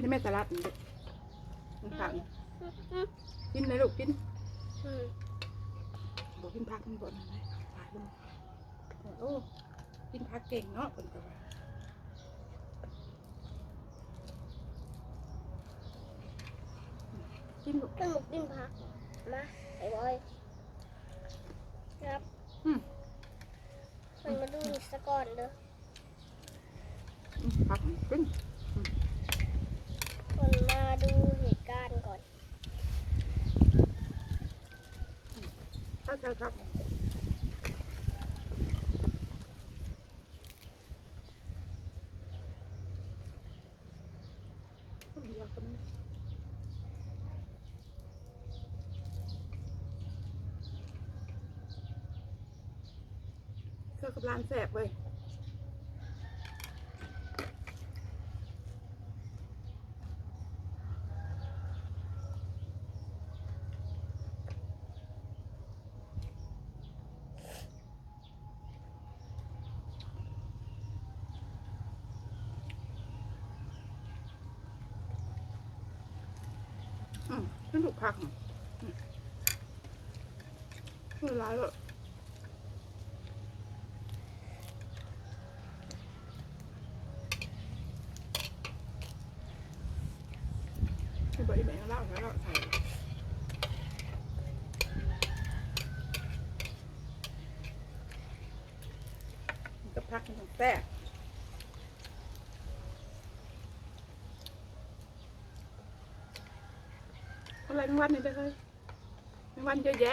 ກິນແມ່ສະຫຼັດນີ້ລູກ ມັນຜັກ ອືມ ກິນເລີຍລູກ ກິນ ອືມ ບໍ່ກິນຜັກມັນບໍ່ນັ້ນເດ້ ຕາຍແລ້ວ ໂອ້ ກິນຜັກເກັ່ງເນາະ ເພິ່ນກໍວ່າ ກິນລູກ ເພິ່ນບໍ່ກິນຜັກ ມາ ໄອ້ບອຍ ຄັບ ອືມ ເພິ່ນມາດູນີ້ສາກ່ອນເດີ ອືມ ຜັກກິນ ອືມ ເພິ່ນມາດູເຫດການກ່ອນ ອືມ ຜັກ ຜັກ ຜັກ ເຂົ້າກັບຫຼານແຊບເວີຍ ອືມ ເປັນລູກຜັກ ອືມ ເປັນຫຼາຍເລີຍ ເຫັນບໍ່ ອີ່ແມ່ລາວ ລາວໃສ່ ກັບຜັກມັນແຊບ ເອົາໄລ່ແມງວັນນີ້ໄປເຮີ້ຍ ແມງວັນເຍອະແຍະ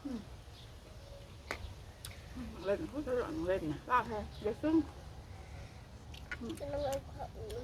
ອືມ ເຫຼັ້ນ ເຫຼັ້ນນະ ລາວແທ້ ຢ່າຊຶ້ງ ອືມ ຈະລອງເອົາເຂົ້າ ອືມ.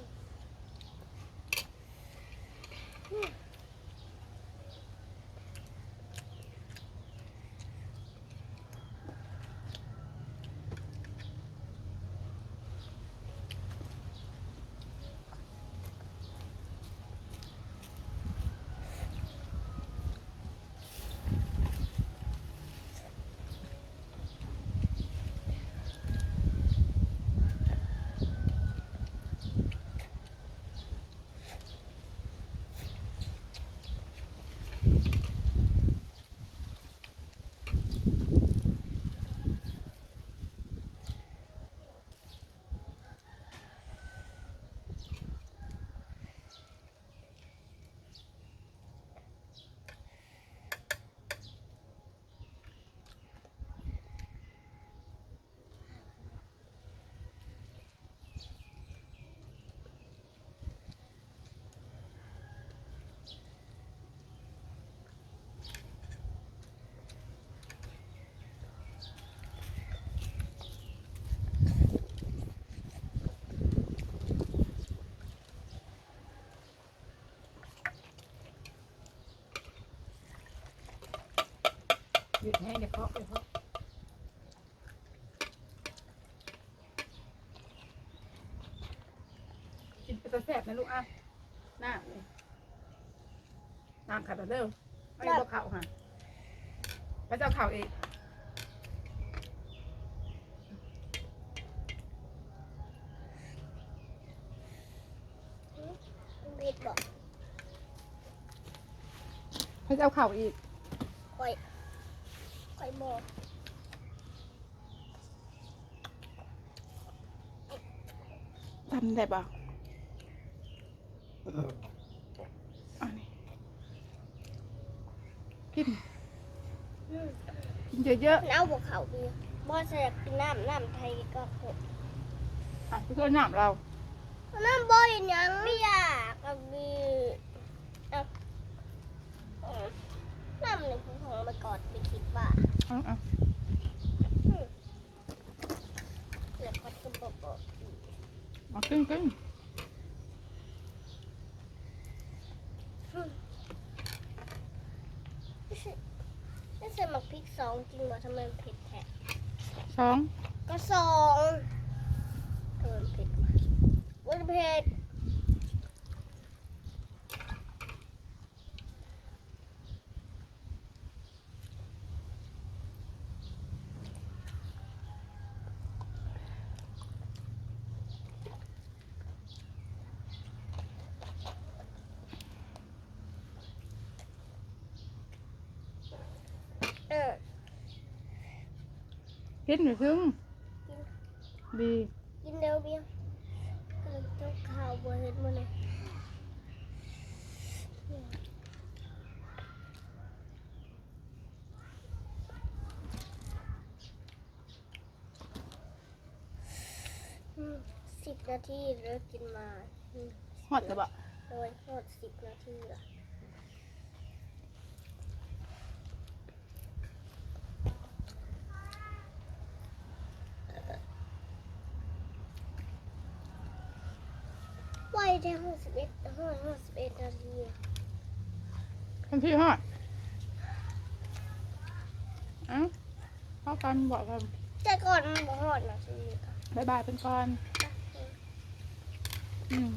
หยุดแห้ง เดี๋ยวเคาะ เดี๋ยวเคาะ กินเป็นตาแซ่บนะลูก อ่ะ น้ำนี่ น้ำขัดเอาเด้อ เอาอีกบ่เข้าหั่น ไปเจ้าเข้าอีก เผ็ดบ่ ให้เจ้าเข้าอีก ข้อย ข้อยบ่ ทำได้บ่ อันนี้ กิน อืม กินเยอะๆ เอาบ่เข้าดี บ่แซ่บ กินน้ำ น้ำไทยก็ อ่ะ ไปช่วยน้ำเรา น้ำบ่เห็นหยัง ไม่อยากก็มี เอา เอา น้ำในผู้ของไปกอดไปคิดว่า เอา เอา อืม แล้วก็จะบอกบอกอีก เอา กิน กิน อืม ไม่ใช่ ไม่ใช่หมากพริกสองจริงเหรอ ทำไมมันเผ็ดแท้ สอง ก็สอง เออ มันเผ็ดว่ะ มันเผ็ด ກິນຢູ່ເທິງ ກິນ ດີ ກິນແລ້ວເບຍ ເຈົ້າຂ້າວບໍ່ເຮັດມື້ນີ້. ອືມ ສິບນາທີແລ້ວກິນມາ. ອືມ ຮອດແລ້ວບໍ່? ໂດຍ ຮອດສິບນາທີລະ. ໄວແທ້ ຮອດສິບເອັດ ຮອດ ຮອດສິບເອັດນາທີ. ເປັນທີ່ຮອດ ເອົ້າ ເຮົາກັນບອກກັນ ແຕ່ກ່ອນມັນບໍ່ຮອດນາທີ. ບາຍບາຍເພິ່ນກ່ອນ. ອືມ.